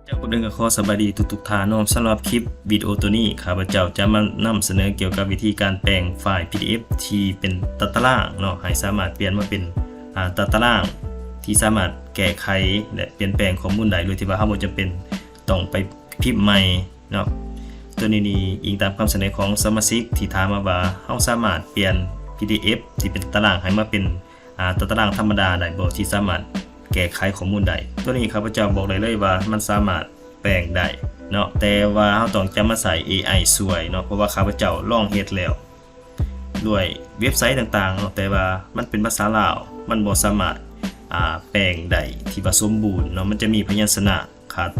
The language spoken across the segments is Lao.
ເຈົ້າ ກ່ອນອື່ນກໍຂໍສະບາຍດີທຸກໆທ່ານເນາະ. ສຳລັບຄລິບວິດີໂອໂຕນີ້ ຂ້າພະເຈົ້າຈະມານຳສະເໜີກ່ຽວກັບວິທີການແປງໄຟລ໌ ພີດີເອັຟ ທີ່ເປັນຕາຕະລາງເນາະ ໃຫ້ສາມາດປ່ຽນມາເປັນ ອາ ຕາຕະລາງ ທີ່ສາມາດແກ້ໄຂ ແລະ ປ່ຽນແປງຂໍ້ມູນໄດ້ ໂດຍທີ່ວ່າເຮົາບໍ່ຈຳເປັນຕ້ອງໄປພິມໃໝ່ເນາະ. ໂຕນີ້ນີ້ອີງຕາມຄຳສະເໜີຂອງສະມາຊິກທີ່ຖາມມາວ່າ ເຮົາສາມາດປ່ຽນ ພີດີເອັຟ ທີ່ເປັນຕາຕະລາງໃຫ້ມາເປັນ ອາ ຕາຕະລາງທຳມະດາໄດ້ບໍ່ ທີ່ສາມາດແກ້ໄຂຂໍ້ມູນໄດ້. ໂຕນີ້ຂ້າພະເຈົ້າບອກໄດ້ເລີຍວ່າມັນສາມາດແປງໄດ້ເນາະ ແຕ່ວ່າເຮົາຕ້ອງຈະມາໃຊ້ເອໄອຊ່ວຍເນາະ ເພາະວ່າຂ້າພະເຈົ້າລອງເຮັດແລ້ວ ດ້ວຍເວັບໄຊຕ່າງໆເນາະ ແຕ່ວ່າມັນເປັນພາສາລາວ ມັນບໍ່ສາມາດ ອາ ແປງໄດ້ທີ່ວ່າສົມບູນເນາະ ມັນຈະມີພະຍັນຊະນະ ຂາດ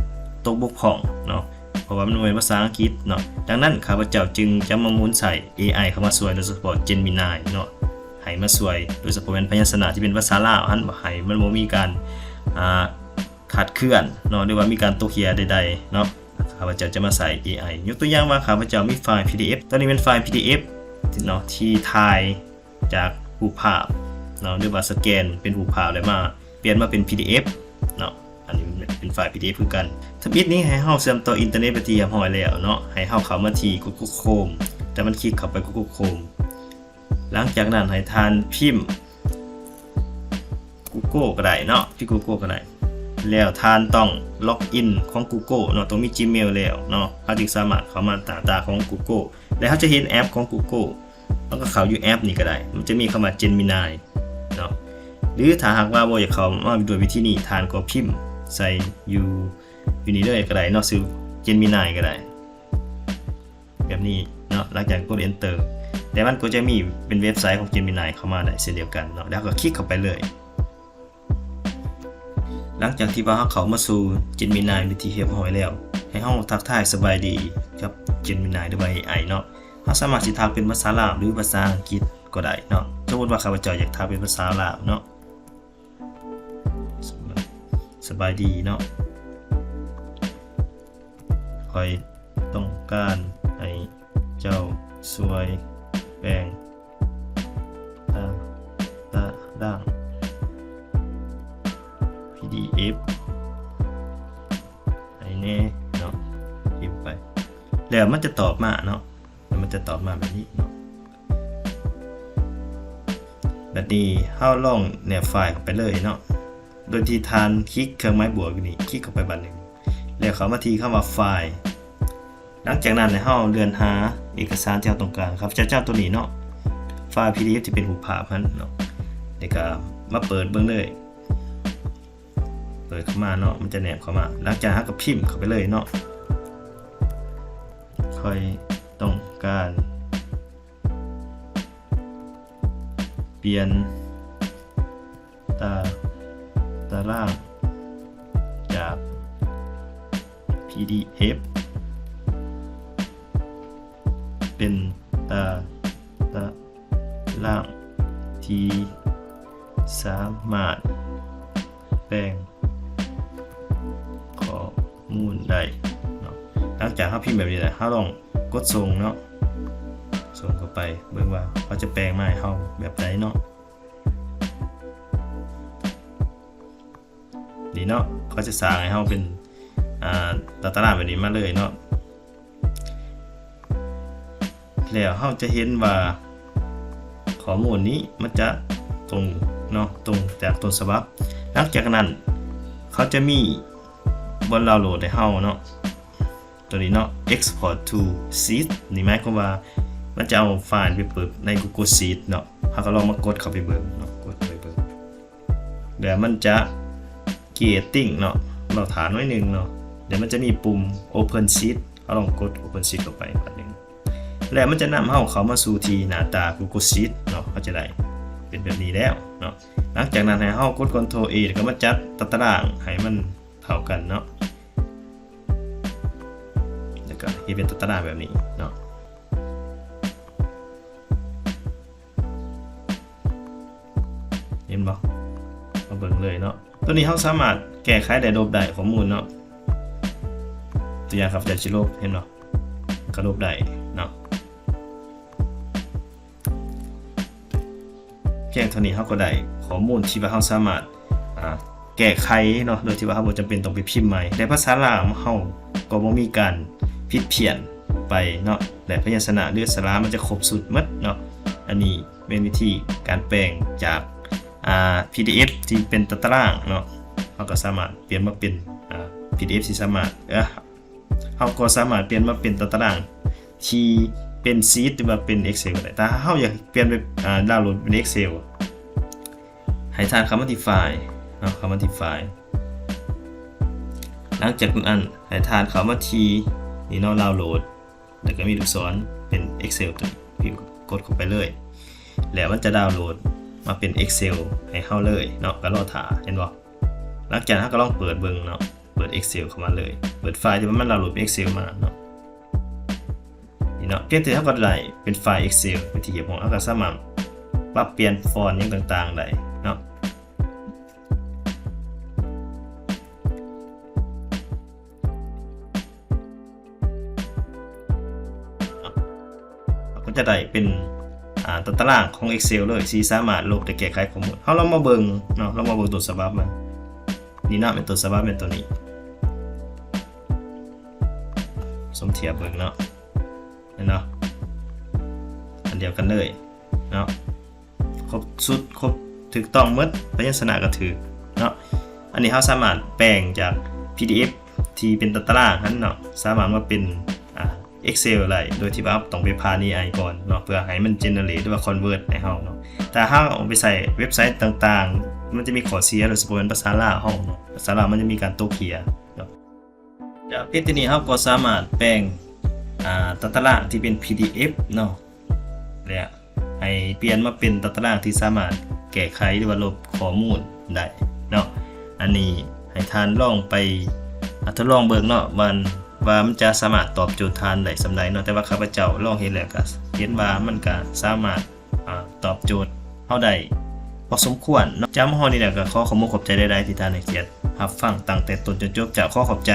ຕົກບົກຜ່ອງເນາະ ເພາະວ່າມັນບໍ່ແມ່ນພາສາອັງກິດເນາະ. ດັ່ງນັ້ນ ຂ້າພະເຈົ້າຈຶ່ງຈະມາໝູນໃຊ້ເອໄອເຂົ້າມາຊ່ວຍ ໂດຍສະເພາະ Gemini ເນາະ ໃຫ້ມາຊ່ວຍ ໂດຍສະເພາະແມ່ນພະຍັນຊະນະທີ່ເປັນພາສາລາວຫັ້ນ ໃຫ້ມັນບໍ່ມີການ ອາ ຄາດເຄື່ອນເນາະ ຫຼືວ່າມີການຕົກເຫ່ຍໃດໆເນາະ. ຂ້າພະເຈົ້າຈະມາໃຊ້ເອໄອ ຍົກຕົວຢ່າງວ່າ ຂ້າພະເຈົ້າມີໄຟລ໌ ພີດີເອັຟ ໂຕນີ້ແມ່ນໄຟລ໌ ພີດີເອັຟ ເນາະ ທີ່ຖ່າຍ ຈາກຮູບພາບເນາະ ຫຼືວ່າສະແກນເປັນຮູບພາບ ແລ້ວມາປ່ຽນມາເປັນ ພີດີເອັຟ ເນາະ. ອັນນີ້ເປັນໄຟລ໌ ພີດີເອັຟ ຄືກັນ. ທຳອິດນີ້ໃຫ້ເຮົາເຊື່ອມຕໍ່ອິນເຕີເນັດເປັນທີ່ຮຽບຮ້ອຍແລ້ວເນາະ ໃຫ້ເຮົາເຂົ້າມາທີ່ Google Chrome ແຕ່ມັນຄລິກເຂົ້າໄປ Google Chrome. ຫຼັງຈາກນັ້ນໃຫ້ທ່ານພິມ Google ກໍໄດ້ເນາະ ພິມ Google ກໍໄດ້ ແລ້ວທ່ານຕ້ອງ log in ຂອງ Google ເນາະ ຕ້ອງມີ Gmail ແລ້ວເນາະ ເຮົາຈຶ່ງສາມາດເຂົ້າມາໜ້າຕາຂອງ Google ແລ້ວເຮົາຈະເຫັນແອັບຂອງ Google ເຮົາກໍເຂົ້າຢູ່ແອັບນີ້ກໍໄດ້ ມັນຈະມີຄຳວ່າ Gemini ເນາະ ຫຼືຖ້າຫາກວ່າບໍ່ຢາກເຂົ້າມາດ້ວຍວິທີນີ້ ທ່ານກໍພິມໃສ່ຢູ່ ຢູ່ນີ້ເລີຍກໍໄດ້ເນາະ ຊື່ Gemini ກໍໄດ້ ແບບນີ້ເນາະ. ຫຼັງຈາກກົດ Enter ແລ້ວມັນກໍຈະມີເປັນເວັບໄຊຂອງ Gemini ເຂົ້າມາໄດ້ເຊັ່ນດຽວກັນເນາະ ແລ້ວເຮົາກໍຄລິກເຂົ້າໄປເລີຍ. ຫຼັງຈາກທີ່ວ່າເຮົາເຂົ້າມາສູ່ Gemini ເປັນທີ່ຮຽບຮ້ອຍແລ້ວ ໃຫ້ເຮົາທັກທາຍສະບາຍດີກັບ Gemini ຫຼືວ່າ ເອໄອ ເນາະ. ເຮົາສາມາດຊິທັກເປັນພາສາລາວ ຫຼື ພາສາອັງກິດກໍໄດ້ເນາະ. ສົມມຸດວ່າຂ້າພະເຈົ້າຢາກທັກເປັນພາສາລາວເນາະ. ສະບາຍດີເນາະ. ຂ້ອຍຕ້ອງການໃຫ້ເຈົ້າຊ່ວຍແປງຕາຕະລາງ ພີດີເອັຟ ໃຫ້ແດ່ເນາະ. ພິມໄປ ແລ້ວມັນຈະຕອບມາເນາະ. ແລ້ວມັນຈະຕອບມາແບບນີ້ເນາະ. ບັດນີ້ເຮົາລອງແນບໄຟລ໌ເຂົ້າໄປເລີຍເນາະ ໂດຍທີ່ທ່ານຄລິກເຄື່ອງໝາຍບວກຢູ່ນີ້ ຄລິກເຂົ້າໄປບາດໜຶ່ງ ແລ້ວເຂົ້າມາທີ່ຄຳວ່າ File. ຫຼັງຈາກນັ້ນໃຫ້ເຮົາເລື່ອນຫາເອກະສານທີ່ເຮົາຕ້ອງການ. ຂ້າພະເຈົ້າຈະເອົາໂຕນີ້ເນາະ ໄຟລ໌ ພີດີເອັຟ ທີ່ເປັນຮູບພາບຫັ້ນເນາະ ແລ້ວກໍມາເປີດເບິ່ງເລີຍ. ເປີດເຂົ້າມາເນາະ ມັນຈະແນບເຂົ້າມາ. ຫຼັງຈາກນັ້ນເຮົາກໍພິມເຂົ້າໄປເລີຍເນາະ ຂ້ອຍຕ້ອງການປ່ຽນຕາຕະລາງຈາກ ພີດີເອັຟ ເປັນຕາຕະ ລາງທີ່ສາມາດແປງຂໍ້ມູນໄດ້ເນາະ. ຫຼັງຈາກເຮົາພິມແບບນີ້ແລ້ວ ເຮົາລອງກົດສົ່ງເນາະ ສົ່ງເຂົ້າໄປເບິ່ງວ່າເຂົາຈະແປງມາໃຫ້ເຮົາແບບໃດເນາະ. ນີ້ເນາະ ເຂົາຈະສ້າງໃຫ້ເຮົາເປັນ ອ່າ ຕາຕະລາງແບບນີ້ມາເລີຍເນາະ. ແລ້ວເຮົາຈະເຫັນວ່າຂໍ້ມູນນີ້ມັນຈະຕົງເນາະ ຕົງຈາກຕົ້ນສະບັບ. ຫຼັງຈາກນັ້ນເຂົາຈະມີບ່ອນດາວໂຫຼດໃຫ້ເຮົາເນາະ ໂຕນີ້ເນາະ Export to Sheet ນີ້ໝາຍຄວາມວ່າມັນຈະເອົາໄຟລ໌ໄປເປີດໃນ Google Sheet ເນາະ. ເຮົາກໍລອງມາກົດເຂົ້າໄປເບິ່ງເນາະ ກົດເຂົ້າໄປເບິ່ງ ແລ້ວມັນຈະ creating ເນາະ ລໍຖ້າໜ້ອຍໜຶ່ງເນາະ. ແລ້ວມັນຈະມີປຸ່ມ Open Sheet ເຮົາລອງກົດ Open Sheet ເຂົ້າໄປບາດໜຶ່ງ ແລ້ວມັນຈະນຳເຮົາເຂົ້າມາສູ່ທີ່ໜ້າຕາ Google Sheet ເນາະ. ເຮົາຈະໄດ້ເປັນແບບນີ້ແລ້ວເນາະ. ຫຼັງຈາກນັ້ນໃຫ້ເຮົາກົດ Control A ແລ້ວກໍມາຈັດຕາຕະລາງໃຫ້ມັນເທົ່າກັນເນາະ ແລ້ວກໍເຮັດເປັນຕາຕະລາງແບບນີ້ເນາະ. ເຫັນບໍ່? ມາເບິ່ງເລີຍເນາະ. ໂຕນີ້ເຮົາສາມາດແກ້ໄຂໄດ້ ລົບໄດ້ຂໍ້ມູນເນາະ. ຕົວຢ່າງ ຂ້າພະເຈົ້າຊິລົບ ເຫັນບໍ່? ກໍລົບໄດ້ເນາະ. ພຽງເທົ່ານີ້ເຮົາກໍໄດ້ຂໍ້ມູນທີ່ວ່າເຮົາສາມາດ ອ່າ ແກ້ໄຂເນາະ ໂດຍທີ່ວ່າເຮົາບໍ່ຈຳເປັນຕ້ອງໄປພິມໃໝ່ ແລະ ພາສາລາວເຮົາກໍບໍ່ມີການຜິດພຽນໄປເນາະ ແລະ ພະຍັນຊະນະ ຫຼື ສະຫຼະ ມັນຈະຄົບຊຸດໝົດເນາະ. ອັນນີ້ແມ່ນວິທີການແປງຈາກ ອ່າ ພີດີເອັຟ ທີ່ເປັນຕາຕະລາງເນາະ ເຮົາກໍສາມາດປ່ຽນມາເປັນ ອ່າ ພີດີເອັຟ ທີ່ສາມາດ ເອີ ເຮົາກໍສາມາດປ່ຽນມາເປັນຕາຕະລາງທີ່ເປັນຊີດ ຫຼືວ່າເປັນ Excel ກໍໄດ້. ຖ້າເຮົາຢາກປ່ຽນໄປ ອ່າ ດາວໂຫຼດເປັນ Excel ໃຫ້ທ່ານເຂົ້າມາທີ່ໄຟລ໌ເນາະ ເຂົ້າມາທີ່ໄຟລ໌. ຫຼັງຈາກນັ້ນໃຫ້ທ່ານເຂົ້າມາທີ່ນີ້ເນາະ ດາວໂຫຼດ ແລ້ວກໍມີລູກສອນເປັນ Excel ຕົວນີ້ ພິມກົດເຂົ້າໄປເລີຍ ແລ້ວມັນຈະດາວໂຫຼດມາເປັນ Excel ໃຫ້ເຮົາເລີຍເນາະ. ກໍລໍຖ້າ ເຫັນບໍ່? ຫຼັງຈາກນັ້ນເຮົາກໍລອງເປີດເບິ່ງເນາະ ເປີດ Excel ເຂົ້າມາເລີຍ ເປີດໄຟລ໌ທີ່ວ່າມັນດາວໂຫຼດເປັນ Excel ມາເນາະ. ນີ້ເນາະ ພຽງແຕ່ເຮົາກໍໄດ້ເປັນໄຟລ໌ Excel ເປັນທີ່ຮຽບຮ້ອຍ ເຮົາກໍສາມາດປັບປ່ຽນຟອນຫຍັງຕ່າງໆໄດ້ເນາະ. ເຮົາກໍຈະໄດ້ເປັນ ອ່າ ຕາຕະລາງຂອງ Excel ເລີຍ ທີ່ສາມາດລົບ ແລະ ແກ້ໄຂຂໍ້ມູນ. ເຮົາລອງມາເບິ່ງເນາະ ລອງມາເບິ່ງຕົ້ນສະບັບມັນ. ນີ້ເນາະ ແມ່ນຕົ້ນສະບັບແມ່ນຕົວນີ້ ສົມທຽບເບິ່ງເນາະ ເຫັນເນາະ ອັນດຽວກັນເລີຍເນາະ ຄົບຊຸດ ຄົບ ຖືກຕ້ອງໝົດ ພະຍັນຊະນະກໍຖືກເນາະ. ອັນນີ້ເຮົາສາມາດແປງຈາກ ພີດີເອັຟ ທີ່ເປັນຕາຕະລາງຫັ້ນເນາະ ສາມາດມາເປັນ ອ່າ Excel ໄດ້ ໂດຍທີ່ວ່າເຮົາຕ້ອງໄປຜ່ານ ເອໄອ ກ່ອນເນາະ ເພື່ອໃຫ້ມັນ generate ຫຼືວ່າ convert ໃຫ້ເຮົາເນາະ. ຖ້າເຮົາເອົາໄປໃຊ້ເວັບໄຊຕ່າງໆ ມັນຈະມີຂໍ້ເສຍ ໂດຍສະເພາະແມ່ນພາສາລາວເຮົາເນາະ ພາສາລາວມັນຈະມີການຕົກເຫື່ອ. ຈາກເພຈຕົວນີ້ເຮົາກໍສາມາດແປງ ອ່າ ຕາຕະລາງທີ່ເປັນ ພີດີເອັຟ ເນາະ ແລະ ໃຫ້ປ່ຽນມາເປັນຕາຕະລາງທີ່ສາມາດແກ້ໄຂ ຫຼືວ່າລົບຂໍ້ມູນໄດ້ເນາະ. ອັນນີ້ໃຫ້ທ່ານລອງໄປ ອ່າ ທົດລອງເບິ່ງເນາະ ວ່າ ວ່າມັນຈະສາມາດຕອບໂຈດທ່ານໄດ້ສ່ຳໃດເນາະ. ແຕ່ວ່າຂ້າພະເຈົ້າລອງເຮັດແລ້ວກໍເຫັນວ່າມັນກໍສາມາດ ອ່າ ຕອບໂຈດເຮົາໄດ້ພໍສົມຄວນເນາະ. ຈາກຮອດນີ້ແລ້ວກໍຂໍຂອບອົກຂອບໃຈຫຼາຍໆ ທີ່ທ່ານໃຫ້ກຽດຮັບຟັງຕັ້ງແຕ່ຕົ້ນຈົນຈົບ. ເຈົ້າ ຂໍຂອບໃຈ.